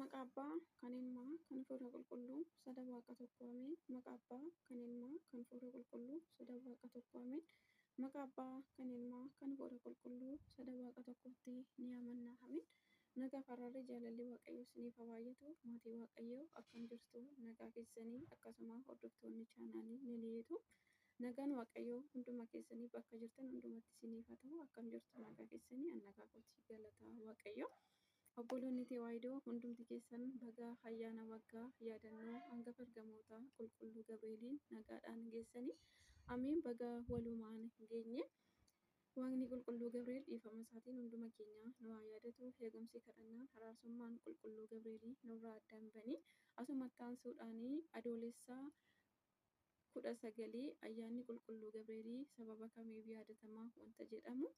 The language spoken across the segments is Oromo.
Maqaa Abbaa, kan Ilmaa, kan Hafuura Qulqulluu, sada Waaqa tokko ameen. Maqaa Abbaa, kan Ilmaa, kan Hafuura Qulqulluu, sada Waaqa tokko ameen. Maqaa Abbaa, kan Ilmaa, kan Hafuura Qulqulluu, sada Waaqa tokkotti ni amanna ameen. Nagaa fi araarri jaalalli Waaqayyoo isiniif haa baay'atu. Maatii Waaqayyoo akkam jirtu nagaa keessanii akkasuma hordoftoonni chaanaalii Laliyeetu. Nagaan Waaqayyoo hunduma keessanii bakka jirtan hundumatti isiniif haa ta'u. Akkam jirtu nagaa keessanii an nagaa kooti galataa Waaqayyoo. Obboloonni Tewaayidoo hundumti keessan baga ayyaana waggaa yaadannoo hangafa ergamootaa qulqulluu Gabreeliin nagaadhaan geessanii ameen baga walumaan geenye. Waaqni qulqulluu Gabri'eel dhiifama isaatiin hunduma keenya nu haa yaadatu. Eegumsi kadhannaan araarsummaan qulqulluu Gabreelii nurraa addaan banii asumatti aansuudhaan adoolessa 19 ayyaanni qulqulluu Gabreelii sababa kamiif yaadatama wanta jedhamu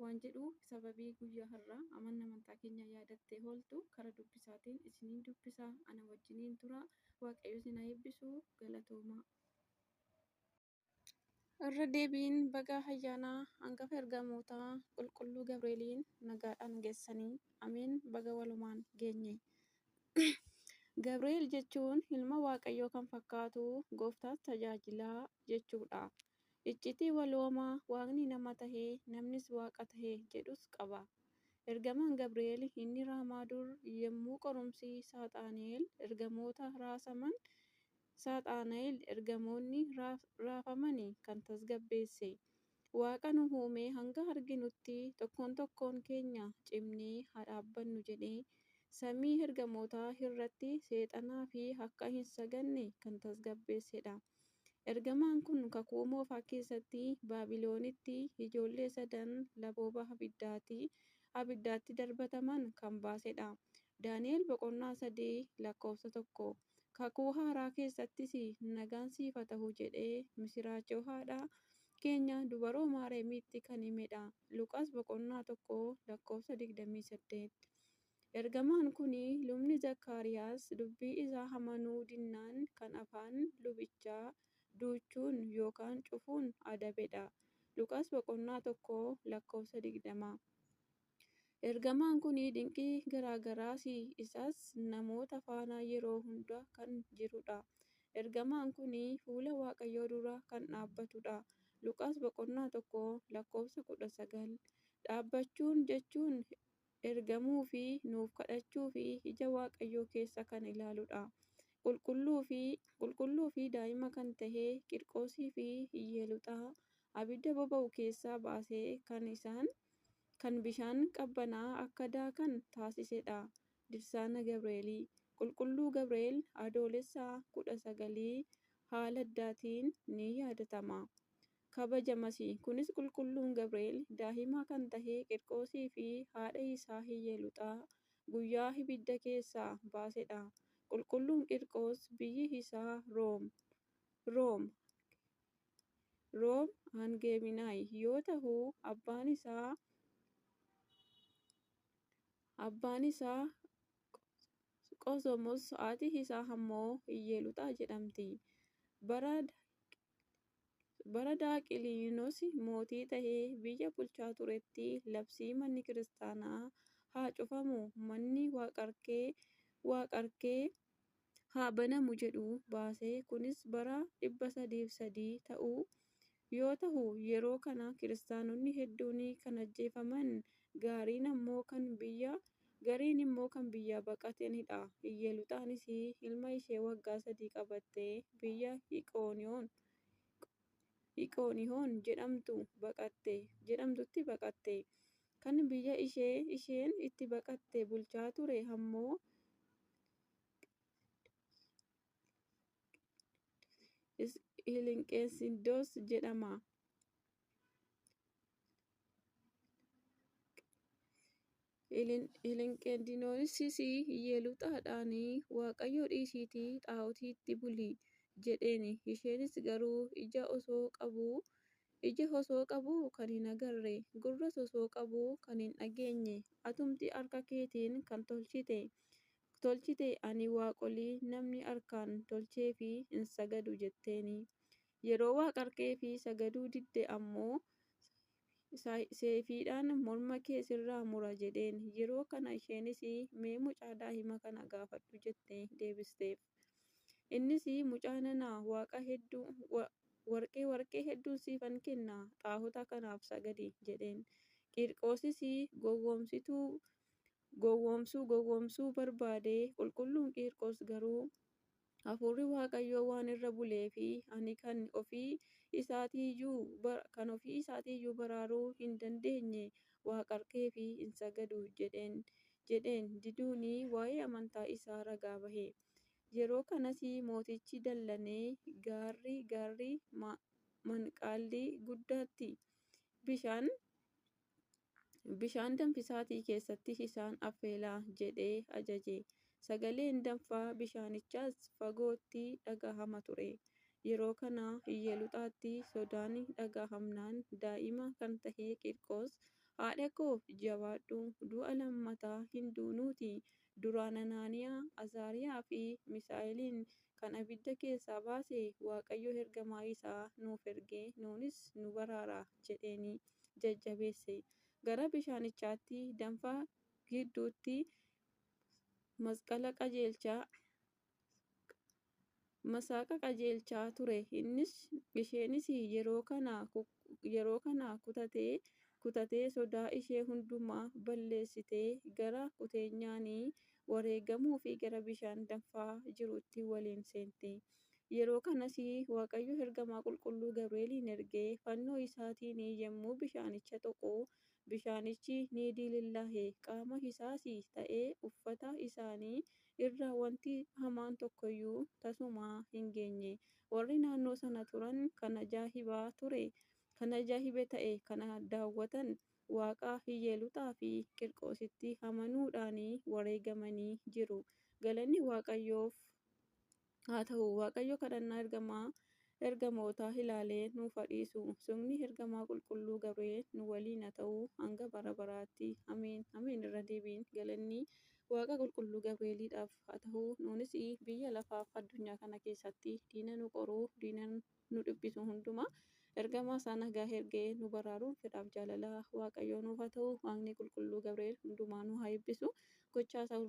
waan jedhu sababii guyyaa har'aa amanna amantaa keenya yaadattee ooltu kara dubbisaatiin isiniin dubbisa ana wajjiniin tura waaqayyo isin haa eebbisu galatoomaa. Irra deebiin baga ayyaana hangafa ergamootaa qulqulluu Gabreeliin nagaadhaan geessanii ameen baga walumaan geenye. Gabri'eel jechuun ilma Waaqayyoo kan fakkaatu gooftaas tajaajilaa jechuudha. Iccitii waloomaa Waaqni nama tahee namnis Waaqa tahe jedhus qaba. Ergamaan Gabri'eel inni Raamaa dur yommuu qorumsi Saaxaana'eel ergamoota raasaman Saaxaana'eel ergamoonni raafamani kan tasgabbeesse. Waaqa nu uume hanga arginutti tokkoon tokkoon keenya cimnee haa dhaabbannu jedhee samii ergamootaa irratti seexanaaf akka hin saganne kan tasgabbeessedha. Ergamaan kun kakuu moofaa keessatti Baabiloonitti ijoollee sadan labooba abiddaatti darbataman kan baasedha. Daani'el boqonnaa 3 lakkoofsa 1. Kakuu haaraa keessattis nagaan siif haa ta'u jedhee misiraachoo haadha keenya dubaroo Maariyaamitti kan himedha. Luqaas boqonnaa 1 lakkoofsa 28. Ergamaan kun lubni Zakkaariyaas dubbii isaa amanuu dinnaan kan afaan lubichaa duuchuun yookaan cufuun adabedha. Luqaas boqonnaa 1 lakkoofsa 20. Ergamaan kun dinqii garaagaraas isaas namoota faana yeroo hunda kan jirudha. Ergamaan kun fuula Waaqayyoo dura kan dhaabbatudha. Luqaas boqonnaa 1 lakkoofsa 19. Dhaabbachuun jechuun ergamuu fi nuuf kadhachuu fi ija Waaqayyoo keessa kan ilaaludha. Qulqulluu fi daa'ima kan ta'e Qirqoosii fi Iyyeluuxaa abidda boba'u keessaa baasee kan isaan kan bishaan qabbanaa akka daakan taasisedha. Dirsaana Gabreelii. Qulqulluu Gabri'eel adoolessa 19 haala addaatiin ni yaadatama. Kabajamas. Kunis Qulqulluun Gabri'eel daa'ima kan ta'e Qirqoosii fi haadha isaa Iyyeluuxaa guyyaa ibidda keessaa baasedha. Qulqulluun Qirqoos biyyi isaa Room Room Angeeminaay yoo ta'u abbaan isaa Qosomos haati isaa ammoo Iyyeluuxaa jedhamti. Bara Daaqiliinoos mootii ta'ee biyya bulchaa turetti labsii manni kiristaanaa haa cufamu manni waaqarkee haa banamu jedhu baase. Kunis bara 303 ta'u yoo ta'u yeroo kana kiristaanonni hedduun kan ajjeefaman gariin immoo kan biyyaa baqatanidha. Iyyeluuxaanis ilma ishee waggaa 3 qabattee biyya Iqooniyoon jedhamtutti baqatte. Kan biyya isheen itti baqatte bulchaa ture ammoo Ilinqeensindoos jedhama. Ilinqeendinoosis Iyyeluuxaadhaan Waaqayyo dhiisiitii xaa'ootitti buli jedheen. Isheenis garuu ija osoo qabuu kan hin agarre, gurras osoo qabuu kan hin dhageenye, atumti harka keetiin kan tolchite ani waaqolii namni harkaan tolcheef hin sagadu jetteen. Yeroo waaqarkeef sagaduu didde ammoo Seefiidhaan morma kee sirraa mura jedheen. Yeroo kana isheenis mee mucaa daa'ima kana gaafadhu jettee deebisteef. Innis mucaa nana waaqa hedduu warqee warqee hedduun siifan kenna xaahota kanaaf sagadi jedheen. Qiirqoosis gowwoomsuu barbaade. Qulqulluun Qiirqoos garuu hafuurri Waaqayyoo waan irra buleef ani kan ofii isaatiiyyuu baraaruu hin dandeenye waaqarkeef hin sagadu jedheen diduun waa'ee amantaa isaa ragaa bahe. Yeroo kanas mootichi dallanee gaarri gaarri manqaalli guddaatti bishaan danfisaatii keessatti isaan affeelaa jedhee ajaje. Sagaleen danfa bishaanichaas fagootti dhagahama ture. Yeroo kana Iyyeluxaatti sodaan dhagahamnaan daa'ima kan ta'e Qiirqoos haadha koo jabaadhu du'a lammataa hin duunuutii duraan Anaaniyaa, Azaariyaa fi Misaa'eliin kan abidda keessaa baase Waaqayyo ergamaa isaa nuuf ergee nuunis nu baraara jedheenii jajjabeesse. Gara bishaanichaatti danfa gidduutti masaaqa qajeelchaa ture. Isheenis yeroo kana kutatee sodaa ishee hundumaa balleessitee gara kuteenyaan wareegamuuf gara bishaan danfaa jirutti waliin seente. Yeroo kanas Waaqayyo ergamaa qulqulluu Gabreeliin ergee fannoo isaatiin yommuu bishaanicha tuqu bishaanichi ni dilillaa'e. Qaama isaas ta'ee uffata isaanii irra wanti hamaan tokkoyyuu tasumaa hin geenye. Warri naannoo sana turan kan ajaa'iba ta'e kana daawwatan Waaqa Iyyeluuxaa fi Qiirqoositti amanuudhaan wareegamanii jiru. Galanni Waaqayyoof haa ta'u. Waaqayyo kadhannaa ergamootaa ilaalee nuuf haa dhiisu. Sugni ergamaa qulqulluu Gabri'eel nu waliin haa ta'u hanga bara baraatti. Ameen. Ameen. Irra deebiin galanni Waaqa qulqulluu Gabri'eeliidhaaf haa ta'u. Nuunis biyya lafaaf addunyaa kana keessatti diina nu qoruu, diina nu dhiphisu hundumaa ergamaa isaa nagaa ergee nu baraaruun fedhaaf jaalala Waaqayyoo nuuf haa ta'u. Waaqni qulqulluu Gabri'eel hundumaa nu haa eebbisu. Gochaa isaa